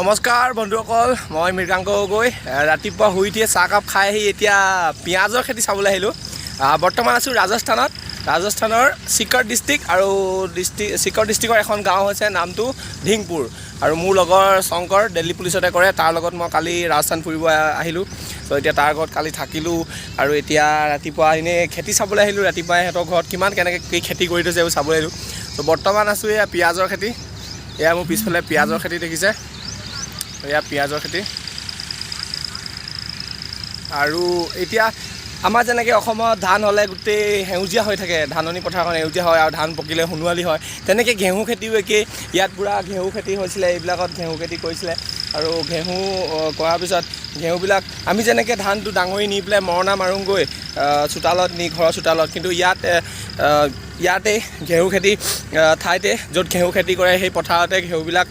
নমস্কাৰ বন্ধুসকল, মই মৃগাংক গগৈ। ৰাতিপুৱা শুই উঠিয়ে চাহকাপ খাই আহি এতিয়া পিঁয়াজৰ খেতি চাবলৈ আহিলোঁ। বৰ্তমান আছোঁ ৰাজস্থানত, ৰাজস্থানৰ চিকৰ ডিষ্ট্ৰিক্ট আৰু চিকৰ ডিষ্ট্ৰিক্টৰ এখন গাঁও হৈছে, নামটো ঢিংপুৰ। আৰু মোৰ লগৰ শংকৰ দিল্লী পুলিচতে কৰে, তাৰ লগত মই কালি ৰাজস্থান ফুৰিব আহিলোঁ। চ' এতিয়া তাৰ ঘৰত কালি থাকিলোঁ আৰু এতিয়া ৰাতিপুৱা এনেই খেতি চাবলৈ আহিলোঁ। ৰাতিপুৱাই সিহঁতৰ ঘৰত কিমান কেনেকৈ কি খেতি কৰি থৈছে, এইবোৰ চাবলৈ আহিলোঁ। চ' বৰ্তমান আছোঁ এয়া পিঁয়াজৰ খেতি। এয়া মোৰ পিছফালে পিঁয়াজৰ খেতি দেখিছে, এয়া পিঁয়াজৰ খেতি। আৰু এতিয়া আমাৰ যেনেকৈ অসমত ধান হ'লে গোটেই সেউজীয়া হৈ থাকে, ধাননি পথাৰখন সেউজীয়া হয় আৰু ধান পকিলে সোণোৱালী হয়, তেনেকৈ ঘেঁহু খেতিও একেই। ইয়াত পূৰা ঘেঁহু খেতি হৈছিলে, এইবিলাকত ঘেঁহু খেতি কৰিছিলে। আৰু ঘেঁহু কৰাৰ পিছত ঘেঁহুবিলাক আমি যেনেকৈ ধানটো ডাঙৰি নি পেলাই মৰণা মাৰোঁগৈ চোতালত নি, ঘৰৰ চোতালত, কিন্তু ইয়াত ইয়াতে ঘেঁহু খেতি ঠাইতে য'ত ঘেঁহু খেতি কৰে, সেই পথাৰতে ঘেঁহুবিলাক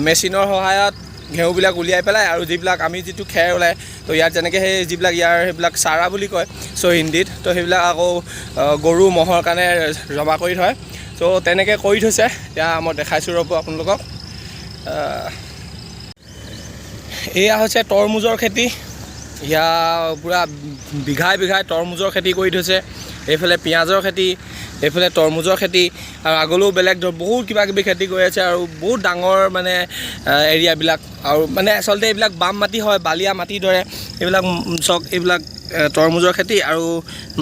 মেচিনৰ সহায়ত ঘেঁহুবিলাক উলিয়াই পেলাই আৰু যিবিলাক আমি যিটো খেৰ ওলায়, তো ইয়াত যেনেকৈ সেই যিবিলাক ইয়াৰ সেইবিলাক চাৰা বুলি কয় চ' হিন্দীত, তো সেইবিলাক আকৌ গৰু ম'হৰ কাৰণে জমা কৰি থয়। চ' তেনেকৈ কৰি থৈছে। এতিয়া মই দেখাইছোঁ, ৰ'ব আপোনালোকক। এয়া হৈছে তৰমুজৰ খেতি। এয়া পূৰা বিঘাই বিঘাই তৰমুজৰ খেতি কৰি থৈছে। এইফালে পিঁয়াজৰ খেতি, এইফালে তৰমুজৰ খেতি আৰু আগলৈও বেলেগ বহুত কিবা কিবি খেতি কৰি আছে। আৰু বহুত ডাঙৰ মানে এৰিয়াবিলাক আৰু মানে আচলতে এইবিলাক বাম মাটি হয়, বালিয়া মাটিৰ দৰে এইবিলাক। চব এইবিলাক তৰমুজৰ খেতি আৰু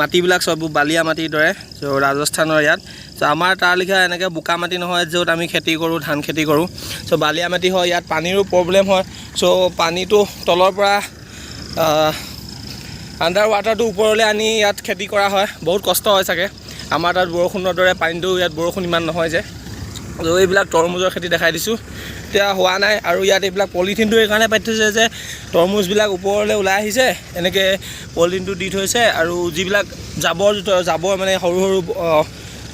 মাটিবিলাক চব বালিয়া মাটিৰ দৰে। চ' ৰাজস্থানৰ ইয়াত চ' আমাৰ তাৰ লেখীয়া এনেকৈ বোকা মাটি নহয়, য'ত আমি খেতি কৰোঁ, ধান খেতি কৰোঁ। চ' বালিয়া মাটি হয়, ইয়াত পানীৰো প্ৰব্লেম হয়। চ' পানীটো তলৰ পৰা আণ্ডাৰ ৱাটাৰটো ওপৰলৈ আনি ইয়াত খেতি কৰা হয়। বহুত কষ্ট হয় চাগে। আমাৰ তাত বৰষুণৰ দৰে পানীটো ইয়াত বৰষুণ ইমান নহয় যে। ত' এইবিলাক তৰমুজৰ খেতি দেখাই দিছোঁ, এতিয়া হোৱা নাই। আৰু ইয়াত এইবিলাক পলিথিনটো এইকাৰণে পাতি থৈছে যে তৰমুজবিলাক ওপৰলৈ ওলাই আহিছে, এনেকৈ পলিথিনটো দি থৈছে। আৰু যিবিলাক জাবৰ জোঁথৰ, জাবৰ মানে সৰু সৰু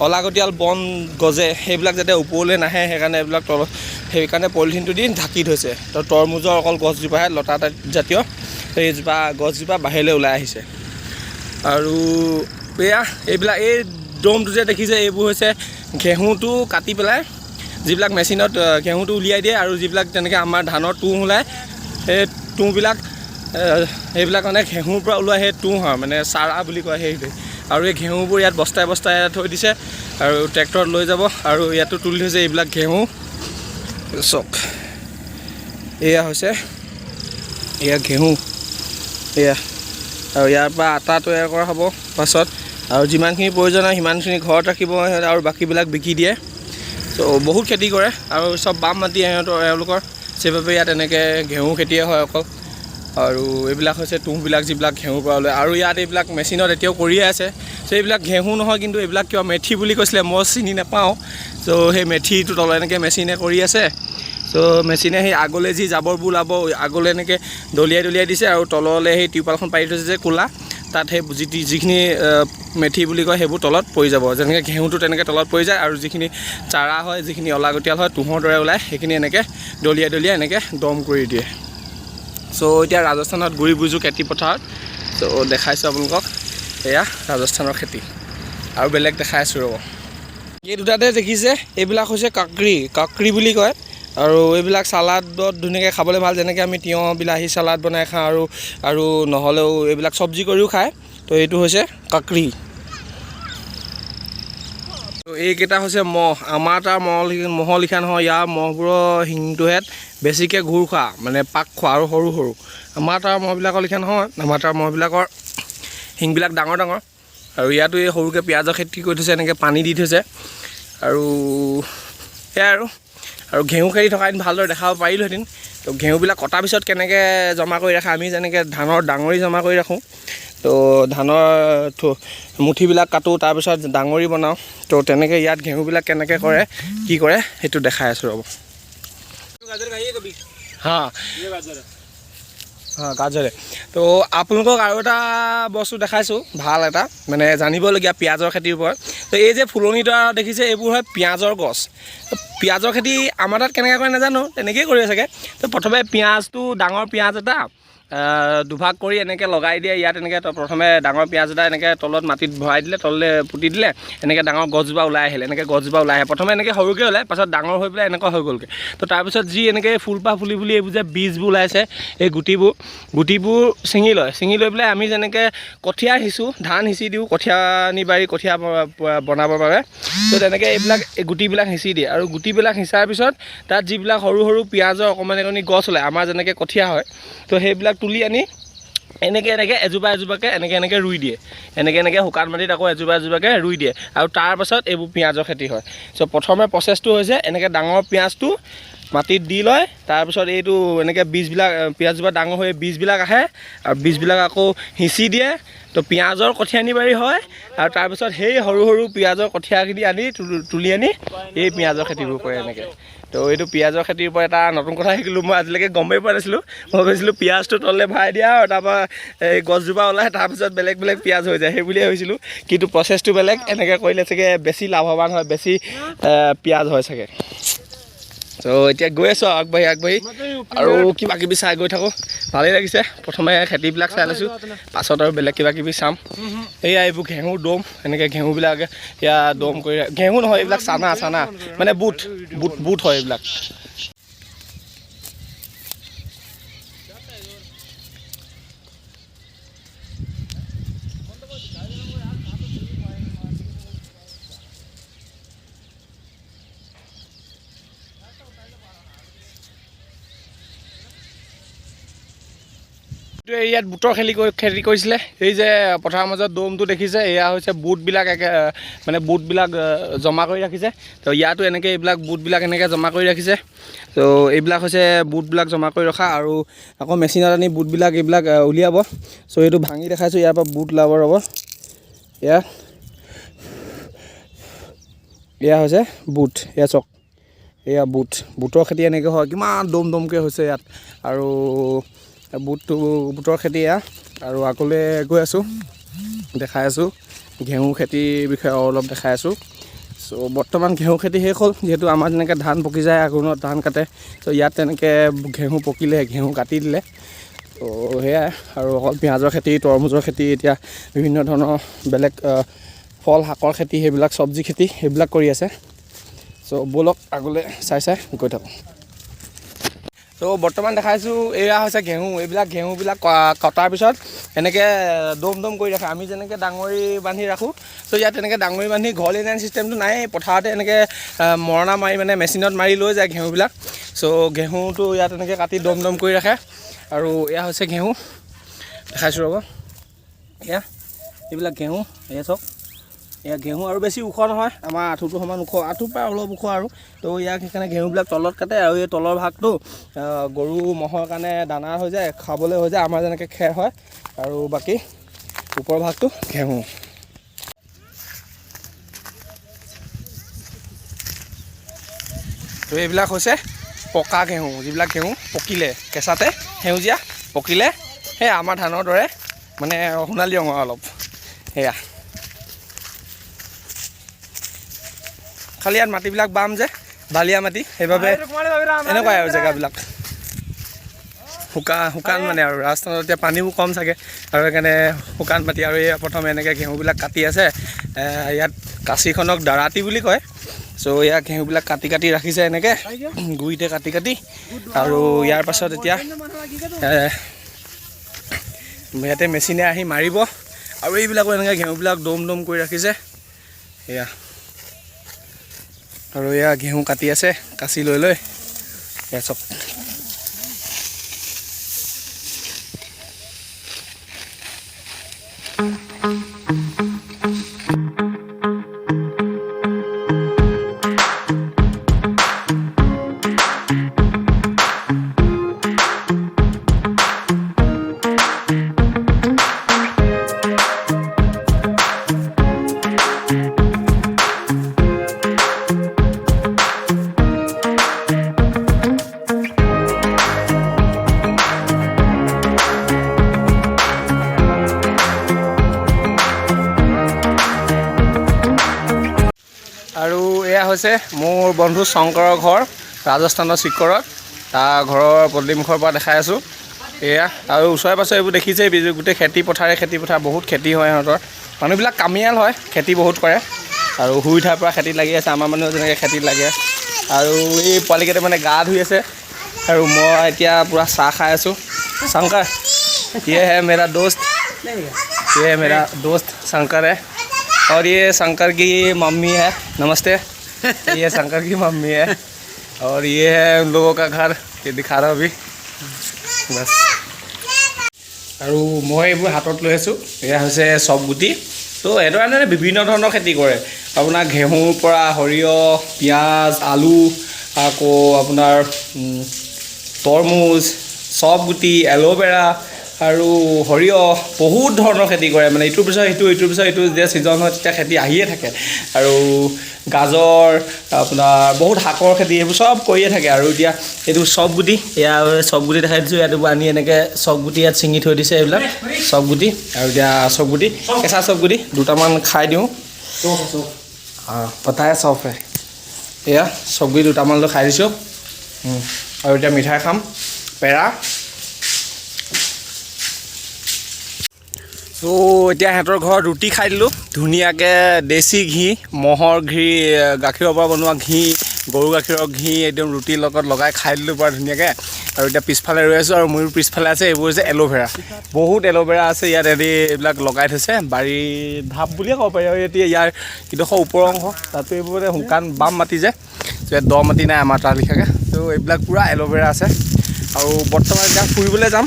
অলাগতিয়াল বন গজে, সেইবিলাক যাতে ওপৰলৈ নাহে, সেইকাৰণে এইবিলাক তলত, সেইকাৰণে পলিথিনটো দি ঢাকি থৈছে। তো তৰমুজৰ অকল গছজোপাহে, লতা জাতীয় সেইজোপা গছজোপা বাহিৰলৈ ওলাই আহিছে। আৰু এয়া এইবিলাক এই দমটো যে দেখিছে, এইবোৰ হৈছে ঘেঁহুটো কাটি পেলাই যিবিলাক মেচিনত ঘেঁহুটো উলিয়াই দিয়ে আৰু যিবিলাক তেনেকৈ আমাৰ ধানৰ তুঁহ ওলায়, সেই তুঁহবিলাক সেইবিলাক মানে ঘেঁহুৰ পৰা ওলোৱা সেই তুঁহ হয়, মানে চাৰা বুলি কয় সেইটো। আৰু এই ঘেঁহুবোৰ ইয়াত বস্তাই বস্তাই থৈ দিছে আৰু ট্ৰেক্টৰত লৈ যাব। আৰু ইয়াতো তুলি থৈছে এইবিলাক ঘেঁহু চক। এয়া হৈছে, এয়া ঘেঁহু এয়া। আৰু ইয়াৰ পৰা আটা তৈয়াৰ কৰা হ'ব পাছত। আৰু যিমানখিনি প্ৰয়োজন হয় সিমানখিনি ঘৰত ৰাখিব সিহঁতে আৰু বাকীবিলাক বিকি দিয়ে। চ' বহুত খেতি কৰে আৰু চব বাম মাটি সিহঁতৰ, এওঁলোকৰ। সেইবাবে ইয়াত এনেকৈ ঘেঁহু খেতিয়ে হয় অকল। আৰু এইবিলাক হৈছে তুঁহবিলাক যিবিলাক ঘেঁহুৰ পৰা ওলায়। আৰু ইয়াত এইবিলাক মেচিনত এতিয়াও কৰিয়ে আছে। চ' এইবিলাক ঘেঁহু নহয় কিন্তু, এইবিলাক কিবা মেথি বুলি কৈছিলে, মই চিনি নাপাওঁ। চ' সেই মেথিটো তলত এনেকৈ মেচিনে কৰি আছে। চ' মেচিনে সেই আগলৈ যি জাবৰবোৰ ওলাব, আগলৈ এনেকৈ দলিয়াই দলিয়াই দিছে আৰু তললৈ সেই টিউপালখন পাৰি থৈছে যে ক'লা, তাত সেই যিখিনি মেথি বুলি কয়, সেইবোৰ তলত পৰি যাব। যেনেকৈ ঘেঁহুটো তেনেকৈ তলত পৰি যায় আৰু যিখিনি চাৰা হয়, যিখিনি অলাগতিয়াল হয়, তুঁহৰ দৰে ওলায়, সেইখিনি এনেকৈ দলিয়াই দলিয়াই এনেকৈ দম কৰি দিয়ে। চ' এতিয়া ৰাজস্থানত ঘূৰি ফুৰিছোঁ খেতি পথাৰত। চ' দেখাইছোঁ আপোনালোকক, এয়া ৰাজস্থানৰ খেতি। আৰু বেলেগ দেখাই আছোঁ, ৰ'ব। এই দুটাতে দেখিছে, এইবিলাক হৈছে কাকৰি, কাকৰি বুলি কয়। আৰু এইবিলাক চালাডত ধুনীয়াকৈ খাবলৈ ভাল, যেনেকৈ আমি তিয়ঁহ বিলাহী চালাড বনাই খাওঁ আৰু নহ'লেও এইবিলাক চব্জি কৰিও খায়। তো এইটো হৈছে কাকৰি। তো এইকেইটা হৈছে মহ। আমাৰ তাৰ মহ মহৰ লিখা নহয়, ইয়াৰ মহবোৰৰ শিংটোহেঁত বেছিকৈ ঘূৰ খোৱা, মানে পাক খোৱা আৰু সৰু সৰু। আমাৰ তাৰ মহবিলাকৰ লিখা নহয়, আমাৰ তাৰ মহবিলাকৰ শিংবিলাক ডাঙৰ ডাঙৰ। আৰু ইয়াতো এই সৰুকৈ পিঁয়াজৰ খেতি কৰি থৈছে, এনেকৈ পানী দি থৈছে। আৰু সেয়াই আৰু ঘেঁহু খেতি থকা দিন ভালদৰে দেখাব পাৰিলোহেঁতেন। তো ঘেঁহুবিলাক কটাৰ পিছত কেনেকৈ জমা কৰি ৰাখে, আমি যেনেকৈ ধানৰ ডাঙৰি জমা কৰি ৰাখোঁ, তো ধানৰ মুঠিবিলাক কাটোঁ, তাৰপিছত ডাঙৰি বনাওঁ, তো তেনেকৈ ইয়াত ঘেঁহুবিলাক কেনেকৈ কৰে, কি কৰে, সেইটো দেখাই আছোঁ, ৰ'ব। गाजर खाइए कभी? হা। ये गाजर है। অঁ, গাজৰে। তো আপোনালোকক আৰু এটা বস্তু দেখাইছোঁ, ভাল এটা মানে জানিবলগীয়া পিঁয়াজৰ খেতিৰ ওপৰত। তো এই যে ফুলনিডৰা দেখিছে, এইবোৰ হয় পিঁয়াজৰ গছ। তো পিঁয়াজৰ খেতি আমাৰ তাত কেনেকৈ কৰে নাজানো, তেনেকৈয়ে কৰে চাগে। তো প্ৰথমে পিঁয়াজটো, ডাঙৰ পিঁয়াজ এটা দুভাগ কৰি এনেকৈ লগাই দিয়ে। ইয়াত এনেকৈ প্ৰথমে ডাঙৰ পিঁয়াজ এটা এনেকৈ তলত মাটিত ভৰাই দিলে, তললৈ পুতি দিলে, এনেকৈ ডাঙৰ গছজোপা ওলাই আহিলে, এনেকৈ গছজোপা ওলাই আহে। প্ৰথমে এনেকৈ সৰুকৈ ওলায়, পাছত ডাঙৰ হৈ পেলাই এনেকুৱা হৈ গ'লগৈ। তো তাৰপিছত যি এনেকৈ ফুলপাহ ফুলি ফুলি এইবোৰ যে বীজবোৰ ওলাইছে, এই গুটিবোৰ গুটিবোৰ ছিঙি লয়। ছিঙি লৈ পেলাই আমি যেনেকৈ কঠীয়া সিঁচোঁ, ধান সিঁচি দিওঁ কঠীয়ানি বাৰী কঠীয়া বনাবৰ বাবে, তো তেনেকৈ এইবিলাক এই গুটিবিলাক সিঁচি দিয়ে। আৰু গুটিবিলাক সিঁচাৰ পিছত তাত যিবিলাক সৰু সৰু পিঁয়াজৰ অকণমানি অকণমানি গছ ওলায়, আমাৰ যেনেকৈ কঠীয়া হয়, তো সেইবিলাক তুলি আনি এনেকৈ এনেকৈ এজোপা এজোপাকৈ এনেকৈ এনেকৈ ৰুই দিয়ে। এনেকৈ এনেকৈ শুকান মাটিত আকৌ এজোপা এজোপাকৈ ৰুই দিয়ে আৰু তাৰপাছত এইবোৰ পিঁয়াজৰ খেতি হয়। চ' প্ৰথমে প্ৰচেছটো হৈছে এনেকৈ ডাঙৰ পিঁয়াজটো মাটিত দি লয়, তাৰপিছত এইটো এনেকৈ বীজবিলাক, পিঁয়াজজোপা ডাঙৰ হৈ বীজবিলাক আহে আৰু বীজবিলাক আকৌ সিঁচি দিয়ে। তো পিঁয়াজৰ কঠীয়ানি বাৰী হয় আৰু তাৰপিছত সেই সৰু সৰু পিঁয়াজৰ কঠীয়াখিনি আনি তুলি আনি এই পিঁয়াজৰ খেতিবোৰ কৰে এনেকৈ। তো এইটো পিঁয়াজৰ খেতিৰ পৰা এটা নতুন কথা শিকিলোঁ, মই আজিলৈকে গমেই পোৱা নাছিলোঁ। মই ভাবিছিলোঁ পিঁয়াজটো তললৈ ভৰাই দিয়া আৰু তাৰপৰা এই গছজোপা ওলায়, তাৰপিছত বেলেগ বেলেগ পিঁয়াজ হৈ যায়, সেই বুলিয়ে ভাবিছিলোঁ। কিন্তু প্ৰচেছটো বেলেগ, এনেকৈ কৰিলে চাগে বেছি লাভৱান হয়, বেছি পিঁয়াজ হয় চাগে। তো এতিয়া গৈ আছোঁ আগবাঢ়ি আগবাঢ়ি আৰু কিবা কিবি চাই গৈ থাকোঁ, ভালেই লাগিছে। প্ৰথমে খেতিবিলাক চাই লৈছোঁ, পাছত আৰু বেলেগ কিবা কিবি চাম। এয়া এইবোৰ ঘেঁহু দম, এনেকৈ ঘেঁহুবিলাক এয়া দম কৰি, ঘেঁহু নহয় এইবিলাক চানা, চানা মানে বুট, বুট বুট হয় এইবিলাক। এইটো এৰিয়াত বুটৰ খেতি কৰিছিলে। এই যে পথাৰৰ মাজত দমটো দেখিছে, এয়া হৈছে বুটবিলাক একে মানে বুটবিলাক জমা কৰি ৰাখিছে। তো ইয়াতো এনেকৈ এইবিলাক বুটবিলাক এনেকৈ জমা কৰি ৰাখিছে। তো এইবিলাক হৈছে বুটবিলাক জমা কৰি ৰখা আৰু আকৌ মেচিনত আনি বুটবিলাক এইবিলাক উলিয়াব। চ' এইটো ভাঙি দেখাইছোঁ, ইয়াৰ পৰা বুট ওলাব ৰ'ব। এয়া হৈছে বুট, এয়া চাওক, এয়া বুট। বুটৰ খেতি এনেকৈ হয়, কিমান দম দমকৈ হৈছে ইয়াত। আৰু বুটৰ খেতি এয়া। আৰু আগলৈ গৈ আছোঁ, দেখাই আছোঁ ঘেঁহু খেতিৰ বিষয়ে অলপ দেখাই আছোঁ। চ' বৰ্তমান ঘেঁহু খেতি শেষ হ'ল, যিহেতু আমাৰ যেনেকৈ ধান পকি যায়, আঘোণত ধান কাটে, ত' ইয়াত তেনেকৈ ঘেঁহু পকিলে ঘেঁহু কাটি দিলে। ত' সেয়াই আৰু অকল পিঁয়াজৰ খেতি, তৰমুজৰ খেতি, এতিয়া বিভিন্ন ধৰণৰ বেলেগ ফল শাকৰ খেতি, সেইবিলাক চব্জি খেতি সেইবিলাক কৰি আছে। চ' ব'লক আগলৈ চাই চাই গৈ থাকোঁ। ত' বৰ্তমান দেখাইছোঁ এয়া হৈছে ঘেঁহু। এইবিলাক ঘেঁহুবিলাক কটাৰ পিছত এনেকৈ দম দম কৰি ৰাখে। আমি যেনেকৈ ডাঙৰি বান্ধি ৰাখোঁ, চ' ইয়াত তেনেকৈ ডাঙৰি বান্ধি ঘৰলৈ নিয়া চিষ্টেমটো নাই, পথাৰতে এনেকৈ মৰণা মাৰি মানে মেচিনত মাৰি লৈ যায় ঘেঁহুবিলাক। চ' ঘেঁহুটো ইয়াত এনেকৈ কাটি দম দম কৰি ৰাখে। আৰু এয়া হৈছে ঘেঁহু, দেখাইছোঁ ৰ'ব। এয়া এইবিলাক ঘেঁহু, এয়া চাওক, এয়া ঘেঁহু। আৰু বেছি ওখ নহয়, আমাৰ আঁঠুটো সমান ওখ, আঁঠুৰ পৰা অলপ ওখ আৰু। তো ইয়াক সেইকাৰণে ঘেঁহুবিলাক তলত কাটে আৰু এই তলৰ ভাগটো গৰু ম'হৰ কাৰণে দানা হৈ যায়, খাবলৈ হৈ যায়, আমাৰ যেনেকৈ খেৰ হয়। আৰু বাকী ওপৰ ভাগটো ঘেঁহু। তো এইবিলাক হৈছে পকা ঘেঁহু, যিবিলাক ঘেঁহু পকিলে কেঁচাতে সেউজীয়া, পকিলে সেই আমাৰ ধানৰ দৰে মানে সোণালী ৰঙৰ অলপ। সেয়া খালি ইয়াত মাটিবিলাক বাম যে, বালিয়া মাটি, সেইবাবে এনেকুৱাই আৰু জেগাবিলাক শুকান মানে। আৰু ৰাজস্থানত এতিয়া পানীও কম চাগে আৰু সেইকাৰণে শুকান মাটি। আৰু এই প্ৰথমে এনেকৈ ঘেঁহুবিলাক কাটি আছে। ইয়াত কাঁচিখনক দাৰাতি বুলি কয়। চ' ইয়াত ঘেঁহুবিলাক কাটি কাটি ৰাখিছে এনেকৈ গুৰিতে কাটি কাটি। আৰু ইয়াৰ পাছত এতিয়া ইয়াতে মেচিনে আহি মাৰিব। আৰু এইবিলাকো এনেকৈ ঘেঁহুবিলাক দম দম কৰি ৰাখিছে এয়া। আৰু এয়া ঘেঁহু কাটি আছে কাঁচি লৈ লৈ, এয়া চব। আৰু এয়া হৈছে মোৰ বন্ধু শংকৰৰ ঘৰ, ৰাজস্থানৰ চিকৰত। তাৰ ঘৰৰ পদূলিমুখৰ পৰা দেখাই আছোঁ। এয়া আৰু ওচৰে পাঁজৰে এইবোৰ দেখিছেই, গোটেই খেতি পথাৰে, খেতি পথাৰ, বহুত খেতি হয়। সিহঁতৰ মানুহবিলাক কামিয়াল হয়, খেতি বহুত কৰে আৰু শুই উঠাৰ পৰা খেতিত লাগি আছে। আমাৰ মানুহ যেনেকৈ খেতিত লাগে। আৰু এই পোৱালিকেইটা মানে গা ধুই আছে আৰু মই এতিয়া পূৰা চাহ খাই আছোঁ। শংকৰ, ये है मेरा दोस्त, ये है मेरा दोस्त शंकर है और ये शंकर की मम्मी है। नमस्ते। ये शंकर की मम्मी है और ये है उन लोगों का घर, ये दिखा रहा हूँ अभी बस। আৰু মই এইবোৰ হাতত লৈ আছোঁ, এয়া হৈছে চব গুটি। তো সেইটো কাৰণে বিভিন্ন ধৰণৰ খেতি কৰে। আপোনাৰ ঘেঁহুৰ পৰা সৰিয়হ, পিঁয়াজ, আলু, আকৌ আপোনাৰ তৰমুজ, চব গুটি, এল'ভেৰা আৰু সৰিয়হ, বহুত ধৰণৰ খেতি কৰে। মানে ইটোৰ পিছত সিটো, ইটোৰ পিছত ইটো, যেতিয়া ছিজন হয় তেতিয়া খেতি আহিয়ে থাকে। আৰু গাজৰ, আপোনাৰ বহুত শাকৰ খেতি, এইবোৰ চব কৰিয়ে থাকে। আৰু এতিয়া এইটো চব গুটি, এয়া চব গুটি দেখাই দিছোঁ। ইয়াত এইবোৰ আনি এনেকৈ চব গুটি ইয়াত ছিঙি থৈ দিছে, এইবিলাক চব গুটি। আৰু এতিয়া চব গুটি, কেঁচা চব গুটি দুটামান খাই দিওঁ। पता है, सौंफ है। এয়া চব গুটি দুটামান লৈ খাই দিছোঁ। আৰু এতিয়া মিঠাই খাম, পেৰা। চ' এতিয়া সিহঁতৰ ঘৰত ৰুটি খাই দিলোঁ ধুনীয়াকৈ। দেশী ঘি, ম'হৰ ঘি, গাখীৰৰ পৰা বনোৱা ঘি, গৰু গাখীৰৰ ঘি একদম ৰুটিৰ লগত লগাই খাই দিলোঁ পূৰা ধুনীয়াকৈ। আৰু এতিয়া পিছফালে ৰৈ আছোঁ আৰু মোৰ পিছফালে আছে এইবোৰ হৈছে এল'ভেৰা। বহুত এল'ভেৰা আছে ইয়াত। এদি এইবিলাক লগাই থৈছে, বাৰী ঢাপ বুলিয়ে ক'ব পাৰি। আৰু এতিয়া ইয়াৰ ইডোখৰ ওপৰ অংশ, তাতো এইবোৰ মানে শুকান বাম মাটি যে, ত' ইয়াত দ মাটি নাই আমাৰ তাৰ লিখাকৈ। ত' এইবিলাক পূৰা এল'ভেৰা আছে। আৰু বৰ্তমান এতিয়া ফুৰিবলৈ যাম।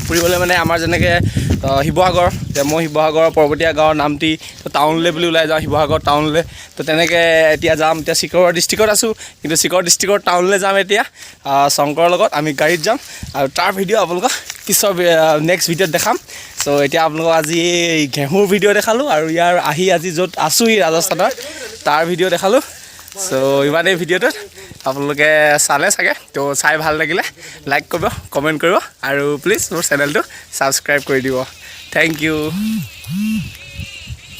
ফুৰিবলৈ মানে আমাৰ যেনেকৈ শিৱসাগৰ, এতিয়া মই শিৱসাগৰৰ পৰ্বতীয়া গাঁৱৰ নামটি, তো টাউনলৈ বুলি ওলাই যাওঁ, শিৱসাগৰ টাউনলৈ। তো তেনেকৈ এতিয়া যাম। এতিয়া শিৱসাগৰ ডিষ্ট্ৰিক্টত আছোঁ, কিন্তু শিৱসাগৰ ডিষ্ট্ৰিক্টৰ টাউনলৈ যাম এতিয়া। শংকৰৰ লগত আমি গাড়ীত যাম আৰু তাৰ ভিডিঅ' আপোনালোকক পিছৰ নেক্সট ভিডিঅ'ত দেখাম। চ' এতিয়া আপোনালোকক আজি এই ঘেঁহুৰ ভিডিঅ' দেখালোঁ আৰু ইয়াৰ আহি আজি য'ত আছোঁহি ৰাজস্থানৰ তাৰ ভিডিঅ' দেখালোঁ। চ' ইমানেই ভিডিঅ'টোত আপোনালোকে চালে চাগে। তো চাই ভাল লাগিলে লাইক কৰিব, কমেণ্ট কৰিব আৰু প্লিজ মোৰ চেনেলটো ছাবস্ক্ৰাইব কৰি দিব। Thank you.